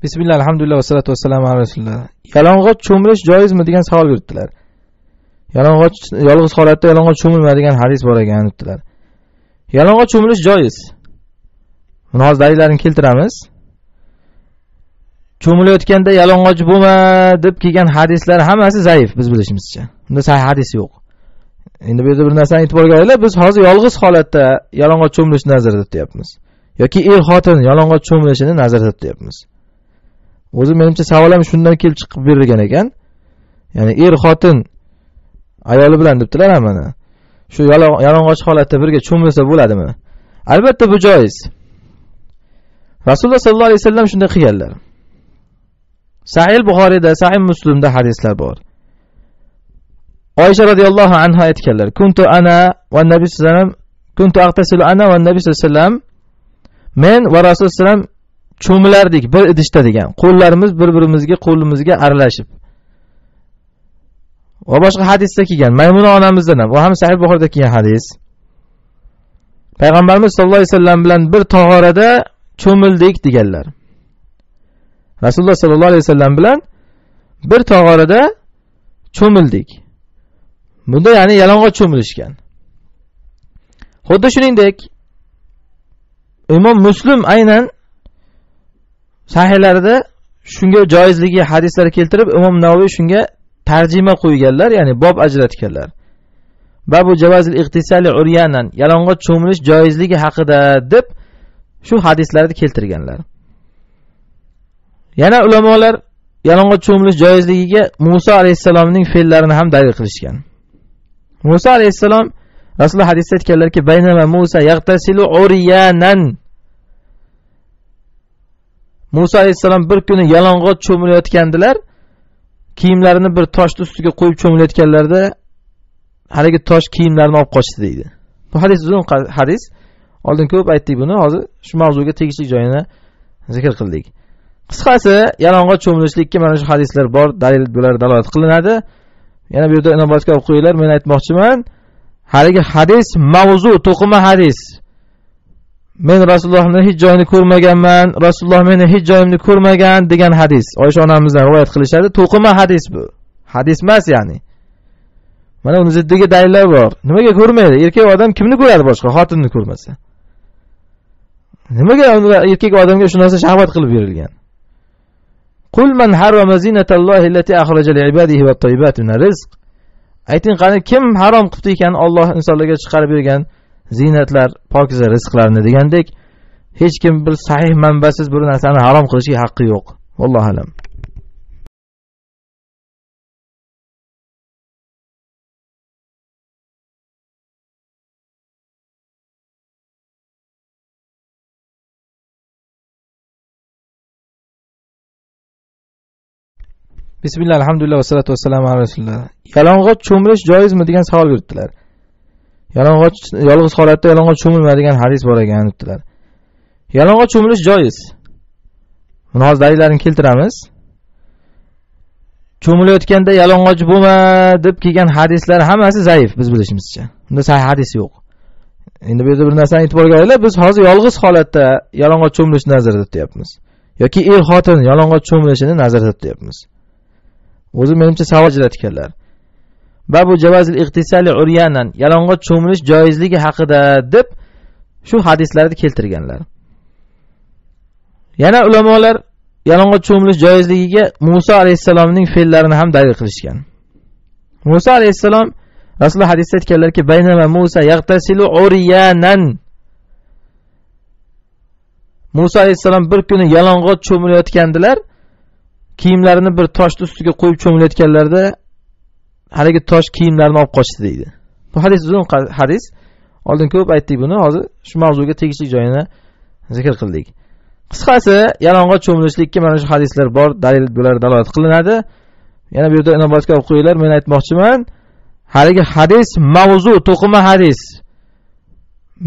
Bismillah, alhamdulillah va salatu vassalamu ala rasulilloh. Yalang'och cho'milish joizmi degan savol berdilar. Yalang'och, yolg'iz holatda yalang'och cho'milma degan hadis bor ekan debdilar. Yalang'och cho'milish joiz. Buni hozir dalillarini keltiramiz. Cho'milayotganda yalang'och bo'lma deb kelgan hadislar hammasi zaif biz bilishimizcha. Unda sahih hadis yo'q. Endi bu yerda bir narsani e'tiborga olinglar, biz hozir yolg'iz holatda yalang'och cho'milishni nazarda tutyapmiz yoki er-xotin yalang'och cho'milishini nazarda tutyapmiz. O'zi menimcha savol ham shundan kelib chiqib berilgan ekan. Ya'ni er-xotin ayoli bilan debdilar mana. Shu yalang'och holatda birga cho'milsa bo'ladimi? Albatta bu joiz. Rasululloh sollallohu alayhi vasallam shunday qilganlar. Sahih Buxoriyda, Sahih Muslimda hadislar bor. Oysha radhiyallohu anha aytganlar: "Kuntu ana va nabiy sallallohu alayhi vasallam, kuntu aghtasilu ana va nabiy sallallohu alayhi vasallam, men va Rasululloh sallam cho'milardik bir idishda degan. Qo'llarimiz bir-birimizga, qo'limizga aralashib." Va boshqa hadisda kelgan, Maymuna onamizdan ham, u ham Sahih Buxoriyda kelgan hadis. Payg'ambarimiz sollallohu alayhi vasallam bilan bir tog'orada cho'mildik deganlar. Rasululloh sollallohu alayhi vasallam bilan bir tog'orada cho'mildik. Bunda ya'ni yalang'och cho'milishgan. Xuddi shuningdek Imom Muslim aynan sahihlarida shunga joizligi hadislar keltirib, Imom Navoiy shunga tarjima qo'yganlar, ya'ni bob ajratganlar. Babu javazil iqtisali uryanan, yalang'och cho'milish joizligi haqida deb shu hadislarni keltirganlar. Yana ulamolar yalang'och cho'milish joizligiga Musa alayhissalomning fe'llarini ham dalil qilishgan. Musa alayhissalom Rasululloh hadisda aytganlarki, baynama Musa yaghtasilu uryanan. Musa alayhissalom bir kuni yalang'och cho'milayotgandilar. Kiyimlarini bir toshni ustiga qo'yib cho'milayotganlarida haligi tosh kiyimlarini olib qochdi deydi. Bu hadis uzun hadis. Oldin ko'p aytdik buni, hozir shu mavzuga tegishli joyini zikr qildik. Qisqasi, yalang'och cho'milishlikka mana shu hadislar bor, dalil bular dalolat qilinadi. Yana bu yerda inobatga olib qo'yinglar, men aytmoqchiman, haligi hadis mavzu, to'qima hadis. Men Rasulullohni hech joyini ko'rmaganman, Rasululloh meni hech joyimni ko'rmagan degan hadis. Oysha onamizdan rivoyat qilishadi. To'qima hadis bu. Hadis emas ya'ni. Mana uni ziddiga dalillar bor. Nimaga ko'rmaydi? Erkak odam kimni ko'radi boshqa, xotinni ko'rmasa? Nimaga erkak odamga shu narsa shahvat qilib berilgan? Qul man harrama zinatallohi allati akhraja li'ibadihi wat-tayyibati min rizq. Ayting qani kim harom qildi ekan Alloh insonlarga chiqarib bergan zinatlar, pokiza rizqlarni degandek, hech kim bir sahih manbasiz bir narsani harom qilishga haqqi yo'q. Vallohu alam. Bismillah, alhamdulillah va salatu vassalamu ala rasulilloh. Yalang'och cho'milish joizmi degan savol berdilar. Yalang'och, yolg'iz holatda yalang'och cho'milma degan hadis bor ekan debdilar. Yalang'och cho'milish joiz. Buni hozir dalillarini keltiramiz. Cho'milayotganda yalang'och bo'lma deb kelgan hadislar hammasi zaif biz bilishimizcha. Unda sahih hadis yo'q. Endi bu yerda bir narsani e'tiborga olinglar, biz hozir yolg'iz holatda yalang'och cho'milishni nazarda tutyapmiz yoki er-xotin yalang'och cho'milishini nazarda tutyapmiz. O'zi menimcha savol ajratganlar. Babu javazil iqtisali uryanan, yalang'och cho'milish joizligi haqida deb shu hadislarni keltirganlar. Yana ulamolar yalang'och cho'milish joizligiga Musa alayhissalomning fe'llarini ham dalil qilishgan. Musa alayhissalom Rasululloh hadisda aytganlarki, baynama Musa yaghtasilu uryanan. Musa alayhissalom bir kuni yalang'och cho'milayotgandilar. Kiyimlarini bir toshni ustiga qo'yib cho'milayotganlarida haligi tosh kiyimlarini olib qochdi deydi. Bu hadis uzun hadis. Oldin ko'p aytdik buni, hozir shu mavzuga tegishli joyini zikr qildik. Qisqasi, yalang'och cho'milishlikka mana shu hadislar bor, dalil bular dalolat qilinadi. Yana bu yerda inobatga olib qo'yinglar, men aytmoqchiman, haligi hadis mavzu, to'qima hadis.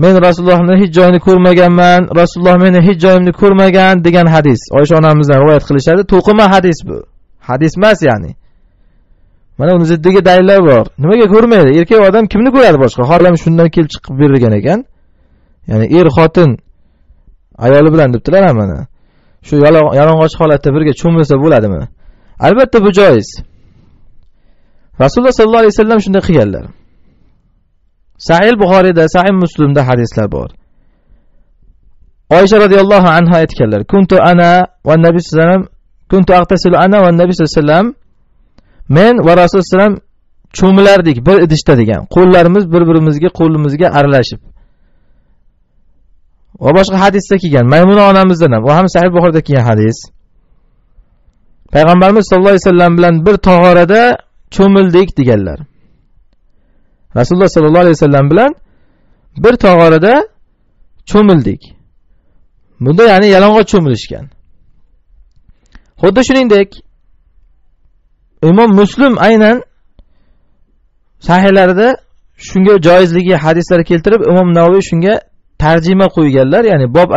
Men Rasulullohni hech joyini ko'rmaganman, Rasululloh meni hech joyimni ko'rmagan degan hadis. Oysha onamizdan rivoyat qilishadi. To'qima hadis bu. Hadis emas ya'ni. Mana uni ziddiga dalillar bor. Nimaga ko'rmaydi? Erkak odam kimni ko'radi boshqa? Xotin shundan kelib chiqib berilgan ekan. Ya'ni er-xotin ayoli bilan debdilar mana. shu yalang'och holatda birga cho'milsa bo'ladimi? Albatta bu joiz. Rasululloh sollallohu alayhi vasallam shunday qilganlar. Sahih Buxoriyda, Sahih Muslimda hadislar bor. Oysha radhiyallohu anha aytganlar: "Kuntu ana va nabiy sallallohu alayhi vasallam, kuntu aghtasilu ana va nabiy sallallohu alayhi vasallam, men va Rasululloh sallallohu alayhi vasallam cho'milardik bir idishda degan. Qo'llarimiz bir-birimizga, qo'limizga aralashib." Va boshqa hadisda kelgan, Maymuna onamizdan ham, u ham Sahih Buxoriyda kelgan hadis. Payg'ambarimiz sollallohu alayhi vasallam bilan bir tog'orada cho'mildik deganlar. Rasululloh sollallohu alayhi vasallam bilan bir tog'orada cho'mildik. Bunda ya'ni yalang'och cho'milishgan. Xuddi shuningdek Imom Muslim aynan sahihlarida shunga joizligi hadislar keltirib, Imom Navoiy shunga tarjima qo'yganlar, ya'ni bob